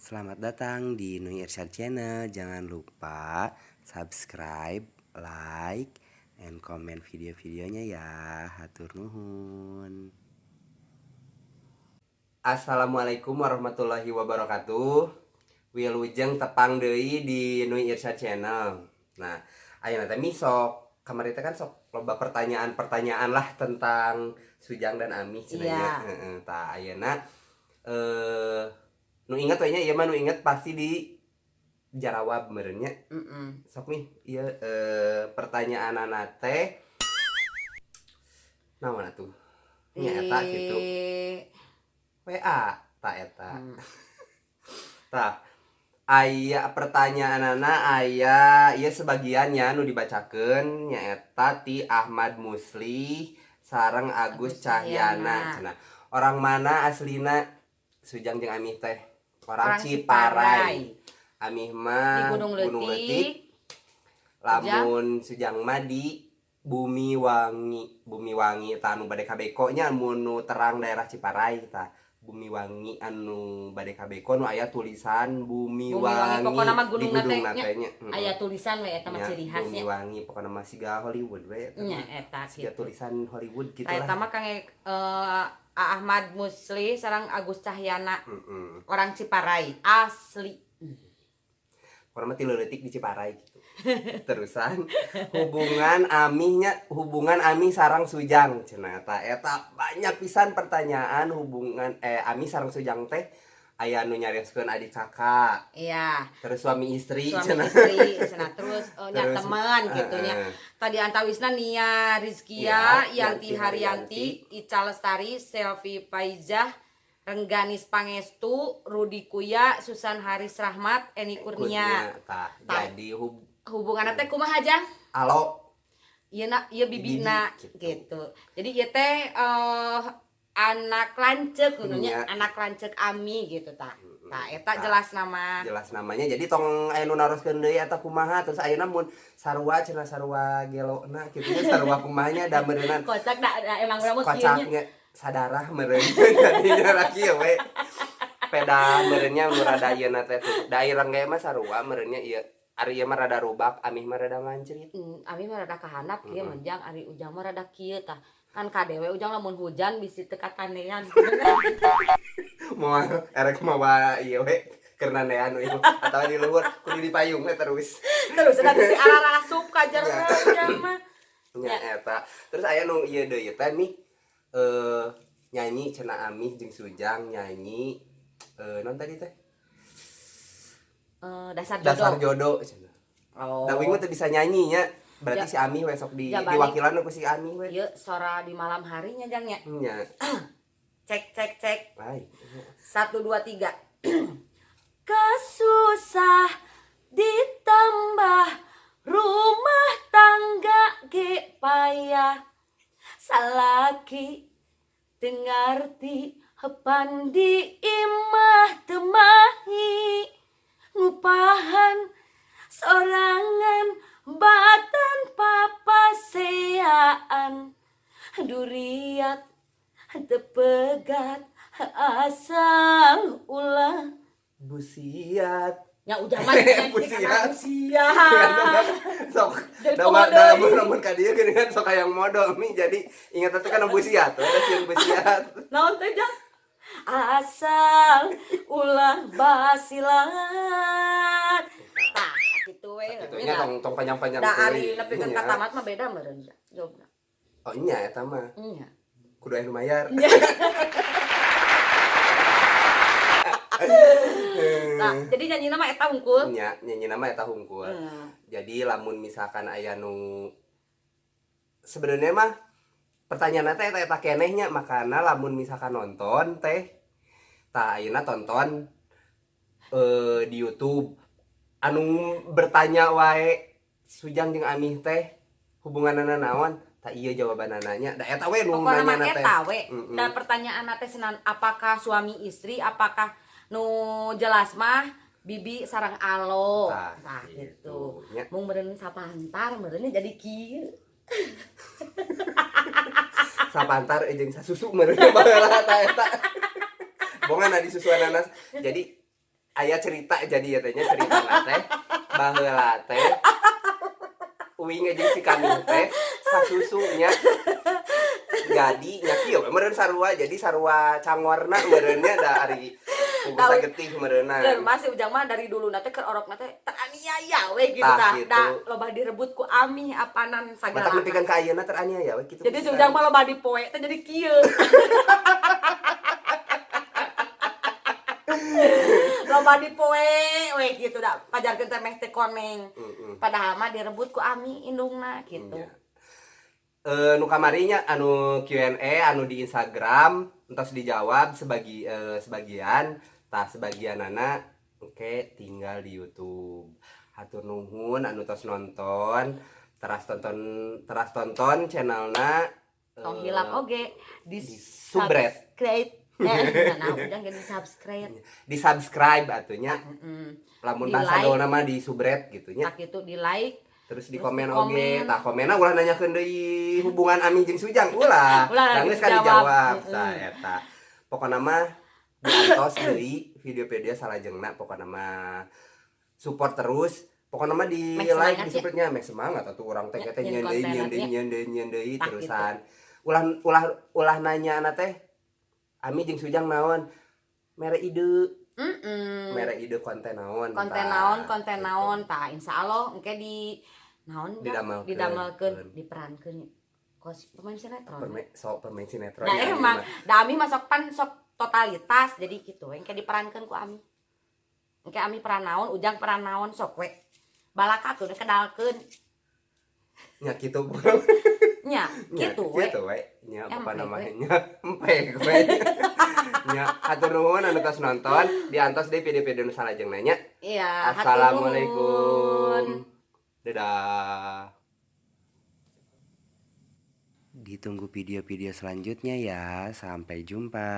Selamat datang di Nui Irsyad Channel. Jangan lupa subscribe, like, and comment video-videonya ya. Hatur nuhun. Assalamualaikum warahmatullahi wabarakatuh. Wilujeng tepang deui di Nui Irsyad Channel. Nah, ayeuna teh Mi, sok kamari teh kan sok loba pertanyaan-pertanyaan lah tentang Sujang dan Ami cenah nya. Iya. Heeh, tah ayeuna nu inget we nya, ieu mah nu inget pasti di jarawab meureun nya. Sok nih, ieu pertanyaanana teh naon atuh? Nya eta gitu. WA tah eta. Tah, aya pertanyaanana, aya ieu sebagiannya nu dibacakeun nyaeta ti Ahmad Muslih sareng Agus Agus Cahyana. Cahyana. Cenah. Orang mana aslina Sujang jeung Amih teh? Orang, Orang Ciparai. Amih mah di Gunung Leutik. Lamun Sujang mah di Bumi Wangi. Bumi Wangi tah anu bade ka Beko nya, mun nu terang daerah Ciparai tah. Bumi Wangi anu bade ka Beko nu aya tulisan Bumi, Bumi Wangi, Wangi, pokona mah di gunungna teh gunungna nya. Teh nya. Aya tulisan we eta mah, Nya, ciri Bumi khasnya. Wangi pokona mah siga Hollywood we eta Nya mah. Eta Siga gitu. Tulisan Hollywood gitu Tah eta lah. Mah Kang Ahmad Muslih sareng Agus Cahyana, orang Ciparai asli. Pokona mah ti leutik di Ciparai gitu. Terusan hubungan Amihnya, hubungan Amih sareng Sujang cenah. Eta eta banyak pisan pertanyaan hubungan Amih sareng Sujang teh, aya nu nyarioskeun adik kakak, terus suami istri Suami cenah. Istri cenah, terus nya Terus, teman gitu nya. Tadi antawisna Nia Rizkia, Iya, Yanti Yanti Haryanti, Ica Lestari, Selvi Faizah, Rengganis Pangestu, Rudi Kuya, Susan Haris Rahmat, Eni Kurnia. Tah, Tah. Jadi Hubungan teh kumaha, Jang? Alo. Ieu na, ieu bibina Bibi, gitu. Gitu. Jadi ieu teh anak lanceuk kudu nya, Iya. anak lanceuk Ami gitu tah. Tah eta Tah. Jelas nama. Jelas namanya, jadi tong aya nu naroskeun deui eta kumaha, terus ayeuna mun sarua cenah, sarua gelona kitu nya, sarua kumahanya da meureunan. Kocak da emang urang mah kieu nya. Kocaknya sadarah meureun jadinya kieu we peda meureunnya nu rada ieu na teh tuh da ireng ge mah sarua meureunnya ieu, ari ieu mah rada rubak, Amih mah rada mancrit. Ami mah rada kahandap kieu menjang, ari Ujang mah rada kieu tah. Kan kadewe Ujang lamun hujan bisi teu katanean. Moal erek mawa ieu we keur nandean we atawa di luhur kudu dipayung we terus. Terus ada bisi ararasup ka jero Ujang mah. Nya eta. Terus aya nu ieu deui teh nih, nyanyi cenah, Amih jeung Sujang nyanyi non tadi teh? Eh, Dasar Jodoh. Dasar Jodoh cenah. Oh. Da uing mah teu bisa nyanyi nya. Berarti Ya. si Amih we sok di Ya, balik. diwakilan ku si Amih we. Ieu sora di malam harinya, Jang, nya. Nya. Cek cek cek. Lain. Satu, dua, tiga. Kesusah ditambah rumah tangga ge payah, salaki teu ngarti pan di imah teu mahi, ngupahan sorangan batan papaseaan, duriat teu pegat asal ulah Busiat. Nya Ujang mah Busiat. Busiat. Sok Jadi da komo da deui. Lamun ka dieu geuningan sok hayang modol mi, jadi ingat teh kana busiat we, sieun busiat. Naon teh, Jang? Asal ulah basilat. Tah, kitu we. Kitu nya, tong tong panjang-panjang Da ari teuing. nepikeun Nya. ka tamat mah beda meureun jawabna. Oh nya, eta mah Nya. Kudu aya nu mayar. Nah, jadi nyanyi mah eta hungkul. Nya, nyanyi nama eta hungkul. Jadi lamun misalkan aya nu sebenarnya mah pertanyaan teh eta eta keneh nya, makana lamun misalkan nonton teh, tah ayeuna tonton di YouTube anu bertanya wae Sujang jeung Amih teh hubunganana naon, tah ieu jawabanana nya, da eta we nu Pokokna mah nanyana teh. Eta we. Dan pertanyaan teh senan apakah suami istri, apakah nu jelas mah bibi sareng alo. Tah, Tah gitu. gitu. Nya. Mung meureun sapantar meureunnya jadi kieu. Sapantar jeung sasusu meureun baheula tah eta. Bongan di susuan nanas. Jadi Aya cerita jadi ya teh nya, cerita teh baheula teh uing jeung si Kamil teh sasusunya, jadi nya kieu we meureun sarua, jadi sarua cangorna meureunnya da ari puguh sagetih meureunna. Keur masih Ujang mah dari dulu nate keur orok nate teraniaya we gitu. Tah, Tah gitu. Da loba direbut ku Ami apanan Matak sagala. nepikeun ka ayeuna teraniaya we kitu. Jadi si Ujang mah loba dipoe teh jadi kieu. Loba dipoe we gitu da pajarkeun teh meh teh koneng. Padahal mah direbut ku Ami indungna gitu. Iya. Nu kamarinya anu Q&A anu di Instagram entos dijawab sebagian, tah sebagianana oke tinggal di YouTube. Hatur nuhun anu tos nonton, teras tonton channelna. Tong hilap oge di di subscribe. Subscribe. Nah, udah nggak di subscribe. Di subscribe atunya. Lamun Di bahasa like. gaulna mah di subret gitu nya. Tak itu di like. Terus di Terus komen di oge. komen. Tah komenna ulah nanyakeun deui hubungan Ami jeung Sujang ulah. Ulah, Da geus kan dijawab. dijawab. Tah eta. Pokona mah diantos deui video-video salajengna, pokona mah support terus. Pokona mah di Meh like, semangat di ya. supportnya meh semangat atuh urang teh teh Nyen nyeun deui konten nyeun deui nya. Nyeun deui nyeun deui Tah, terusan. Ulah ulah ulah nanya na teh Ami jeung Sujang naon? Mere ide, mere ide konten naon. Konten Tah, naon, konten gitu. Naon tah insyaallah engke di naon dah? Didamelkeun. Didamelkeun, diperankeun kos pemain sinetron. Sok pemain sinetron Nah, ya, Ami emang mah. Da Ami masuk pan sok totalitas jadi gitu we engke diperankeun ku Ami. Engke Ami peran naon, Ujang peran naon sok we. Balakakeun kedalkeun. Nya kitu. Nya, Nya, gitu we. kitu we. Nya Empek apa we. Namanya empek we. Nya hatur nuhun anu tos nonton, diantos deui video-video nu salajengna nya. Iya, hatur nuhun. Assalamualaikum. Dadah. Ditunggu video-video selanjutnya ya. Sampai jumpa.